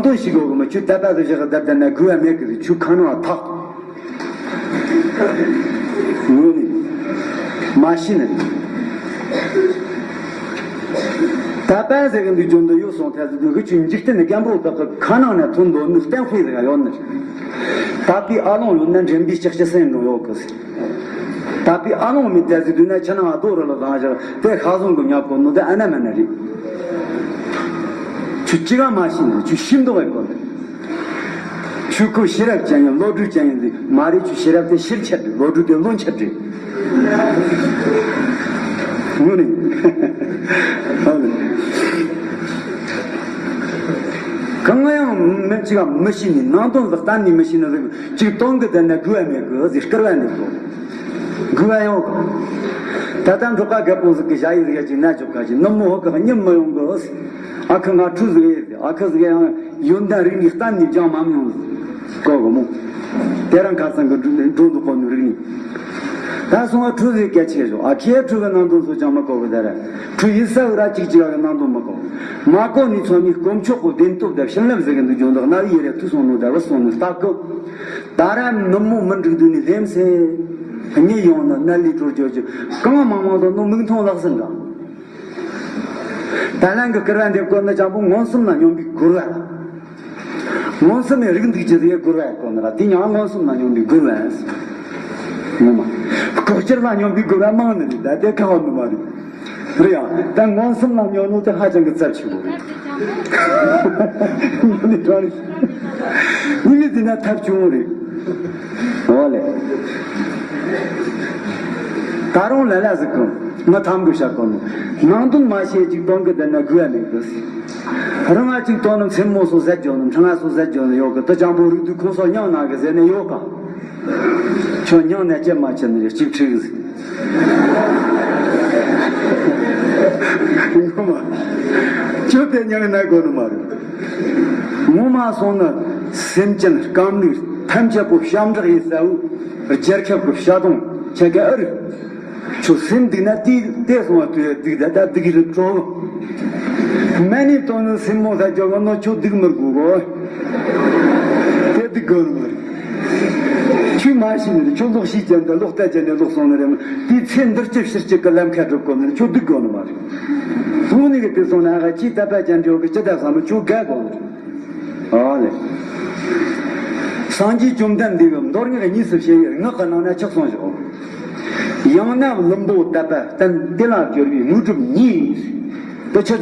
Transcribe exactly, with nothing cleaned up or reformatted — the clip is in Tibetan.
དོན་ཞིག་གོ་གི་མི་ཁྱོད་དད་པ་དེ་བཞག་གི་དད་དད་ན་དགོས་པ་མེད་གི་ཁྱོད་ཁ་ནང་ཐག་ངོ་ནས་མ་ཤི་ནི། དད་པ་ཟེར་གི་འདུག་རྒྱུ་འདི་ཡོད་སོང་ཐལ་ཟེར་དུས་གི་ཁྱོད་འཇིག་རྟེན་ནི་སྐམ་པོ་དག་གི་ཁ་ནང་ནས་ཐོན་འདོད་ནི་གཏན་དཔེ་ཟེར་ག་ཡོད་ནི། དད་པའི་ཨ་ལོང་ཡོད་ན་འདྲེན་པའི་ལྕགས་ཀྱི་སེམས་འགྲོ་ཡོད་གི་ཟེར། དད་པའི་ཨ་ལོང་མི་དད་ཟེར་དུས་ན་ཁྱེད་ནང་ང་རྡོ་རི་ལ་བཏང་བཞག་དེ་ཤ་ཟོང་གི་ཉ་ཕོ་ནོ་དེ་ཨ་ན་མ་ན་རེད། ཁྱོད་ཅི་ག་མ་ཤི་ནི་ཁྱོད་ཤི་མདོག་ཡིན་གོ་ནི། ཁྱོད་ཁོ་ཤེས་རབ་ཅན་ཡིན་བློ་གྲོས་ཅན་ཡིན་ཟེར་མ་རེད། ཁྱོད་ཤེས་རབ་དེ་ཤེར་ཆད་རེད། བློ་གྲོས་དེ་བློན་ཆད་རེད། ངོ་ནས་གང་ཡང་མི་གཅིག་ག་མི་ཤི་ནི་ནང་དོན་ཟིག་གཏན་ནས་མི་ཤི་ནི་ཟིག་གཅིག་སྟོང་གི་དེ་ན་དགོས་པ་མེད་གི་ཟེར་སྐུར་བ་འདེབས་དགོས། དགོས་པ་ཡོད་གི། ད་ལྟ་འབྲོག་པ་རྒད་པོ་ཟིག་གི་ཞ་ཡི་ཟིག་ཡ་གཅིག་ན་ཅོག་ཁ་ཅིག་ནུབ་མོ་ཧོ་གི་གཉིད་མི་ཡོང་གི། ཨ་ཁུ་ང་ཁྲུ་ཟིག་ཡེ་ཟེར། ཨ་ཁུ་ཟིག་ཡང་ཡོན་ཏན་རིག་གནས་གཏན་ནས་སྦྱང་མ་མྱོང་ཟིག་གོ་གི་མོ། དེ་རང་ཁ་སང་གི་འགྲོ་འགྲོ་འདུག་གོ་ནི་རིག་གནས། ད་སོང་བ་ཁྲུ་ཟིག་སྐད་ཆ་ཞོག་ཨ་ཁེ་ཁྲུ་གི་ནང་དོན་ཚོ་ཅང་མི་གོ་གི་ད་ར། ཁྲུ་ཡིན་ས་བུ་ར་གཅིག་གཅིག་གི་ནང་དོན་མི་གོ་མ་གོ་ནི་ཚོ་ནི་དཀོན་མཆོག་གི་བདེན་སྟོབས་དང་བྱིན་རླབས་ཟེར་གི་འདུག་རྒྱུ་འདུག་ན་ཡི་རེ་ཐུ་སོང་ནོ་ད་བུ་སོང་ནི་ལྟ་གི། ད་ར་ནུབ་མོ་མི་འགྲིག་དུས་ནི་ལྷེམ་སེ། གཉིད་ཡོང་ནི་ནད་ལས་གྲོལ་རྒྱུ་རྒྱུ་གང་མང་མང་དང་ནོ་མིག་མཐོང་ལག་ཟིན་འདྲ། ད་ལན་གི་སྐུར་བ་འདེབས་དགོས་ནི་ཅང་པོ་མངོན་སུམ་ལ་སྙོམས་པའི་སྒོ་ར། མངོན་སུམ་ནས་རིག་འདུག་ཅི་ཟེར་སྒོ་ར་ཡ་དགོས་ནི་ར་དེ་ཉང་མངོན་སུམ་ལ་སྙོམས་པའི་སྒོ་ར་ཡ། ངོ་མ། ལྐོག་གྱུར་ལ་སྙོམས་པའི་སྒོ་ར་མང་ནི་རེད་ད་དེ་ཁ་བ་མི་མ་རེད། རེད་ཡ། ད་མངོན་སུམ་ལ་སྙོམས་ནོ་དེ་ཧ་ཅང་གི་ཚབས་ཆེན་པོ་རེད། ཉི་མ་དེ་ན་ཐབས་བྱུང་རེད། འོ་ལེ། ད་རུང་ལ་ལ་ཟིག་གི་ང་ཐམ་གི་བཤད་གོ་ནོ། ནང་དོན་མ་ཤེས་ཅིག་གཏོང་གི་བསྡད་ན་དགོས་ཡ་མེད་གི། རང་ང་ཅིག་གཏོང་ནི་མཚན་མོ་སོ་ཟད་འཇོག་ནི་འཕྲང་ང་སོ་ཟད་འཇོག་ནི་ཡོད་གི་དུ་ཅང་པོ་རིག་དུས་ཁོང་སོ་མྱང་ན་གི་ཟེར་ནི་ཡོད་ག་ཁྱོད་མྱང་ན་ཅི་མ་ཆི་ནི་རེད་གཅིག་ཁྲིག་ཟིག་ངོ་མ། ཁྱོད་དེ་མྱང་ན་དགོས་ནི་མ་རེད། ངོ་མ་སོང་ན་སེམས་ཅན་སྐམ་ལུས་ཐམས་ཅད་པོ་ཞབས་འབྲག་ཡིན་ས་བོ་རྒྱལ་ཁབ་ཀྱི་བྱ་དང་ཁྱེད་ཀྱི་ཨ་རི། ཁྱོད་སེམས་སྡུག་ན་དེ་དེ་སོང་བ་དུས་སྡུག་ད་ད་སྡུག་རི་སྤྲོ། མ་ནི་དོན་ནི་སེམས་མོ་ད་རྒྱོ་ག་ནོ་ཁྱོད་སྡུག་མི་དགོས་གོ་དེ་སྡུག་དགོས་ནི་མ་རེད། ཁྱོད་མ་ཤི་ནི་རེད། ཁྱོད་ལོག་ཤི་ཅན་ད་ལོག་ལྟ་ཅན་ནས་ལོག་སོང་ནི་རེད། དེའི་ཚེ་འདིར་ཅི་ཕྱིར་ཅི་གི་ལམ་ཁ་སྒྲུབ་དགོས་ནི་རེད། ཁྱོད་སྡུག་དགོས་ནི་མ་རེད། དངོས་གནས་གི་དེ་སོང་ན་ཨ་ཅི་ད་པ་ཅན་འགྲོ་གི་ཅི་ད་བསམ་མི་ཁྱོད་དགའ་དགོས་ནི་རེད། ཨ་ལེ། སངས་རྒྱས་བཅོམ་ལྡན་འདས་ཀྱི་མདོ་སྔགས་གཉིས་སུ་ཕྱེ་བའི་སྔགས་ཀྱི་ནང་ན་ཆགས་སོང་བཞག་ཡང་ན་བླུན་པོ་དད་པ་བརྟན་དེ་ལ་སྦྱོར་བའི་དངོས་གྲུབ་གཉིས། དེ་ཆ་